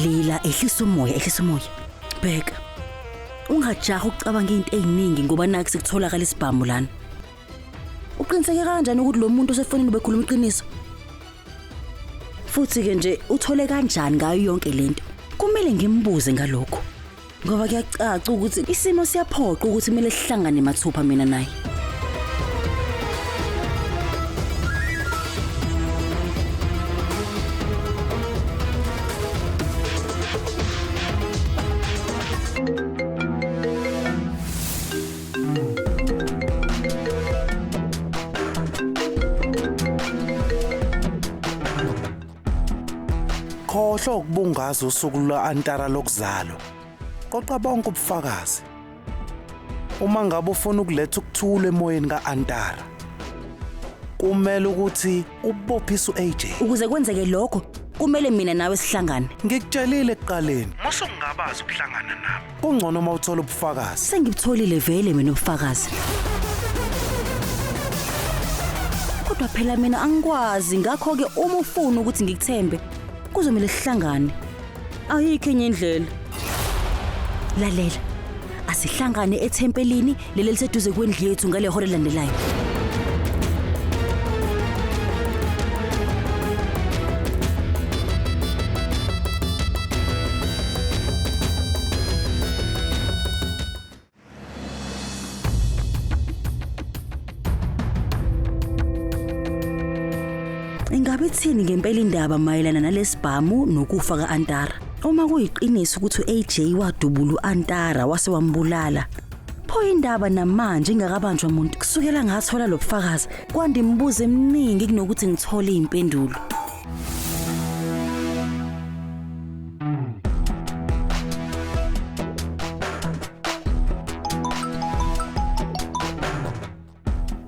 Lila, ehlisa umoya, ehlisa umoya. Bheka. Ungajahi ukucabanga izinto eziningi ngoba nakho sekutholakala isibhamu lana. Uqiniseke kanjani ukuthi lo muntu osefonini ubekhuluma iqiniso? Futhi ke nje uthole kanjani ngayo yonke lento? Kumele ngimbuze ngalokho. Ngoba kuyacaca ukuthi isimo siyaphoqa ukuthi kumele sihlangane mathupha mina naye. Khohlwa ukubungaza usuku lwa-Antara lokuzalwa. Qoqa bonke ubufakazi. Uma ngabe ufuna ukuletha ukuthula emoyeni ka-Antara, kumele ukuthi ubophise u-AJ. Ukuze kwenzeke lokho, kumele mina nawe sihlangane. Ngikutshelile ekuqaleni. Musungabazi ukuhlangana nami. Kungcono uma uthola ubufakazi. Sengibutholile vele mina ubufakazi. Kodwa phela mina angikwazi ngakho-ke uma ufuna ukuthi ngikuthembe kuzomele sihlangane. Ayikho enye indlela. Lalela. Asihlangane ethempelini leli eliseduze kwendlu yethu ngale hora elilandelayo. Ingabe ithini ngempela indaba mayelana nalesibhamu nokufa ka-Antara? Uma kuyiqiniso ukuthi u-AJ wadubula u-Antara wase wambulala, pho indaba namanje ingakabanjwa muntu. Kusukela ngathola lo bufakazi, kwanda imibuzo eminingi kunokuthi ngithole iy'mpendulo.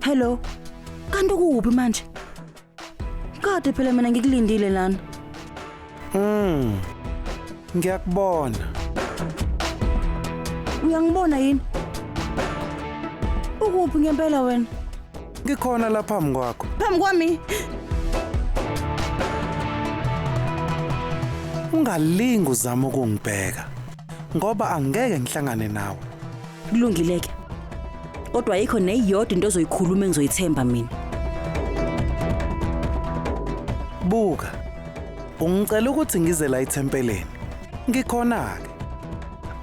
Hello. Kanti ukuphi manje? Kade phela mina ngikulindile lana. Ngiyakubona. Uyangibona yini? Ukuphi ngempela wena? Ngikhona lapha phambi kwakho. Phambi kwami. Ungalingi uzama ukungibheka ngoba angeke ngihlangane nawe. Kulungile ke. Kodwa ayikho neyodwa into ozoyikhuluma engizoyithemba mina. Buka. Ungicela ukuthi ngize la ethempeleni. Ngikhona ke.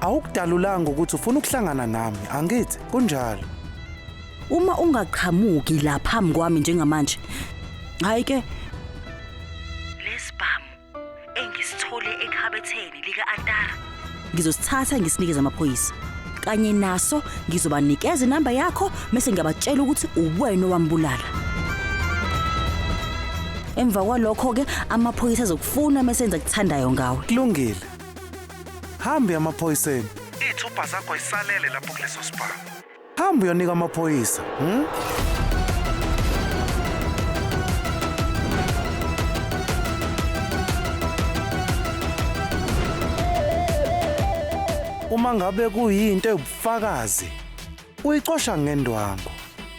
Awukudalulanga ukuthi ufuna ukuhlangana nami, angithi? Kunjalo. Uma ungaqhamuki la phambi kwami njengamanje. Hayi ke. Lesibhamu engisithole ekhabetheni lika-Antara. Ngizosithatha ngisinikeze amaphoyisa. Kanye naso ngizobanikeza inamba yakho bese ngiyabatshela ukuthi uwena owambulala. Emva kwalokho ke amaphoyisa azokufuna mase enza kuthandayo ngawe. Kulungile. Hambe amaphoyiseni. Ithupha zakho isalele lapho kuleso sibhamu. Hamba uyonika amaphoyisa? Uma ngabe kuyinto ewubufakazi, uyicosha ngendwangu.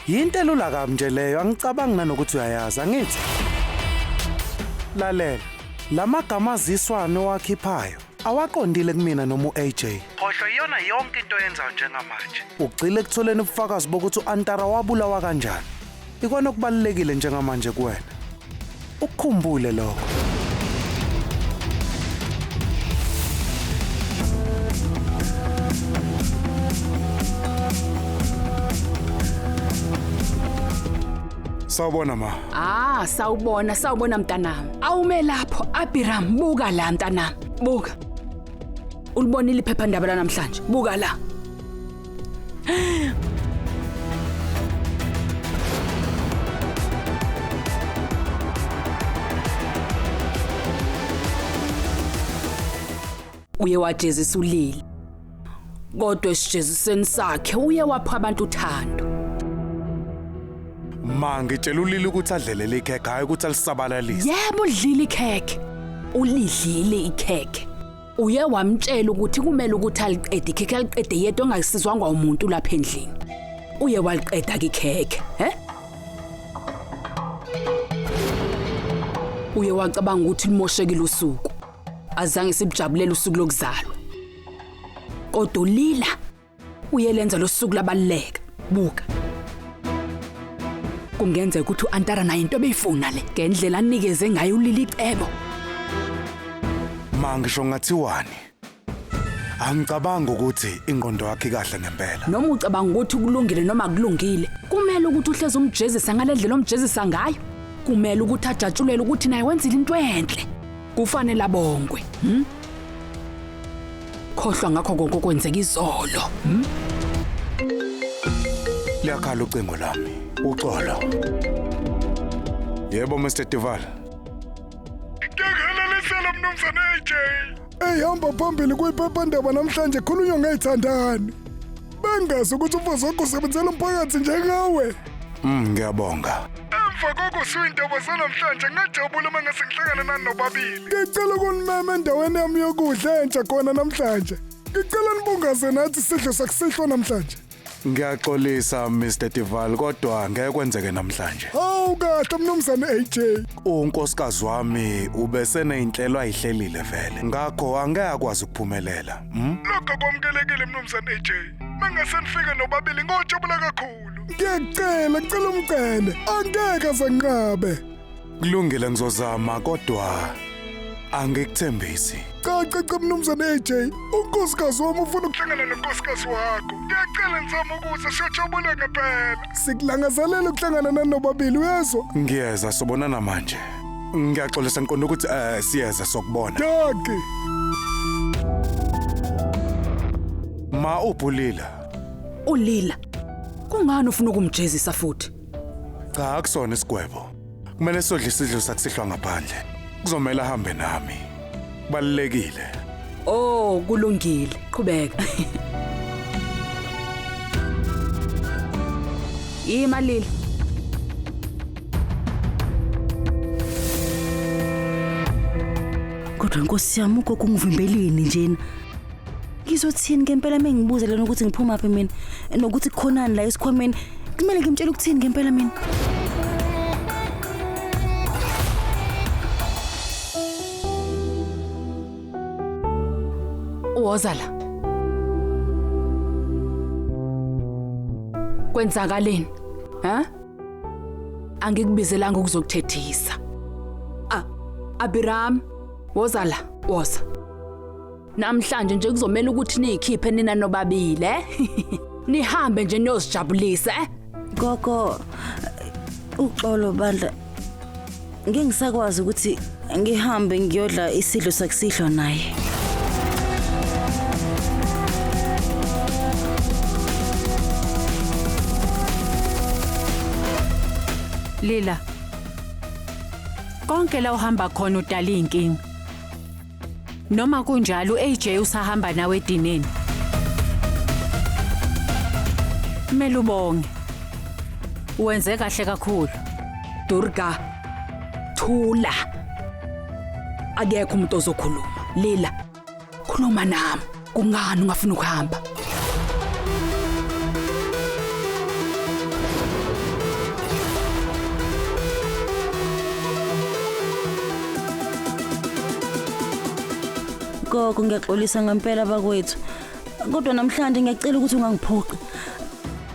Yinto elula kabi nje leyo, angicabangi nanokuthi uyayazi, angithi? Lalela, lamagama aziswano owakhiphayo awaqondile kumina noma u-AJ. Khohlwa iyona yonke into oyenzayo njengamanje. Ugxile ekutholeni ubufakazi bokuthi u-Antara wabulawa kanjani. Ikona okubalulekile njengamanje kuwena. Ukukhumbule lokho. Sawubona ma. Ah, sawubona, sawubona mntanami. Awume lapho, Abiram, buka la mntanami. Buka. Ulibonile iphephandaba lanamhlanje. Buka la. Uye wajezisa uLili. Kodwa esijeziseni sakhe uye wapha abantu uthando. Ma ngitshela uLili ukuthi adlelele ikhekhe hayi ukuthi alisabalalise. Yebo udlile ikhekhe. Ulidlile ikhekhe. Uye wamtshela ukuthi kumele ukuthi aliqede ikhekhe aliqede yedwa engasizwangwa umuntu lapha endlini. Uye waliqeda ke ikhekhe, he? Uye wacabanga ukuthi limoshekile usuku. Azange sibujabulela usuku lokuzalwa. Kodwa uLila uyelenza losuku labaluleka. Buka. Kungenzeka ukuthi uAntara naye into ebeyifuna le ngendlela anikeze ngayo uLila icebo. Ma ngisho ngathiwani. Angicabanga ukuthi ingqondo yakhe kahle ngempela. Noma ucabanga ukuthi kulungile noma kulungile, kumele ukuthi uhleze umjezisa ngalendlela omjezisa ngayo. Kumele ukuthi ajatshulele ukuthi naye wenzile into enhle. Kufanele abongwe. Khohlwa ngakho konke okwenzeka izolo. Liyakhala ucingo lami. Uxolo. Yebo Mr Dival. Ngiyakhalalisela mnumzane AJ. Eyihamba phambili kuyiphephandaba namhlanje khulunywa ngeyithandani. Bengazi ukuthi umfazi wakho usebenzela umphakathi njengawe. Ngiyabonga. Emva kokusuka indaba zanamhlanje ngajabula uma ngase ngihlangane nani nobabili. Ngicela ukunimema endaweni yami yokudla entsha khona namhlanje. Ngicela nibungaze nathi isidlo sakusihlwa namhlanje. Ngiyaxolisa Mr Dival kodwa ngeke kwenzeke namhlanje. Hawu kahle mnumzane AJ. Unkosikazi wami ubeseneyinhlelo ayihlelile vele. Ngakho angeke akwazi ukuphumelela. Lokho akwamkelekile mnumzane AJ. Mangase nifike nobabili ngojabula kakhulu. Ngiyacela, ngicela umcele. Angeke azenqabe. Kulungile ngizozama kodwa angikuthembisi. Cha cha cha mnumzane AJ, unkosikazi wami ufuna ukuhlangana nonkosikazi wakho. Ngiyacela ngizama ukuze siyojabula ngempela. Sikulangazelela ukuhlangana nani nobabili uyezwa? Ngiyeza sobonana manje. Ngiyaxolisa ngiqonda ukuthi siyeza sokubona. Dankie. Ma uphulila. uLila. Kungani ufuna ukumjezisa futhi? Cha akusona isigwebo. Kumele sodle isidlo sakusihlwa ngaphandle. Kuzomela ahambe nami. Kubalulekile. Oh, kulungile. Qhubeka. Ima Lila. Kodwa Nkosi yami ugogo ungivimbeleni njena. Ngizothini ngempela mengibuza lena ukuthi ngiphuma phi mina nokuthi kukhonani la esikhwameni. Kumele ngimtshele ukuthini ngempela mina. Woza la. Kwenzakaleni? Ha? Angikubizelanga ukuzokuthethisa. Abiram, woza la, woza. Namhlanje nje kuzomela ukuthi niyikhiphe nina nobabili, eh? Nihambe nje niyozijabulisa, eh? Gogo, uxolo bandla. Ngeke ngisakwazi ukuthi ngihambe ngiyodla isidlo sakusihlwa naye. Lila. Konke la uhamba khona udala inkinga. Noma kunjalo AJ usahamba nawe edineni. Kumele ubonge. Wenze kahle kakhulu. Durga, thula. Akekho umuntu ozokhuluma. Lila, khuluma nami. Kungani ungafuni ukuhamba? Gogo, ngiyaxolisa ngempela bakwethu. Kodwa namhlanje ngiyacela ukuthi ungangiphoqi.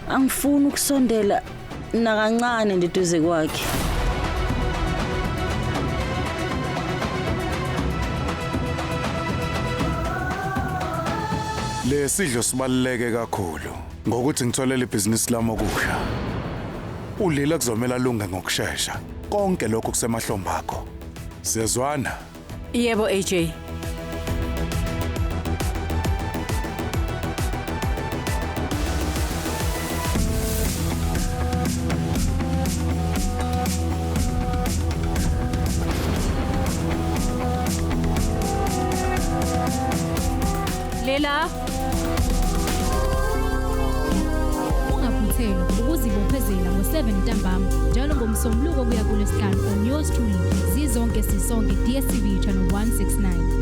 Angifuni ukusondela nakancane nje duze kwakhe. Lesidlo sibaluleke kakhulu ngokuthi ngitholele ibhizinisi lami okusha. uLila kuzomela lunge ngokusheshsha. Konke lokho kusemahlombe akho. Siyezwana? Yebo AJ. Lila, Ungaphuthelwa ukuzibophezela ngo-7 ntambama njalo ngomsombuluko kuya kulwesihlanu on yours truly Zizonke Sisonke DStv channel 169.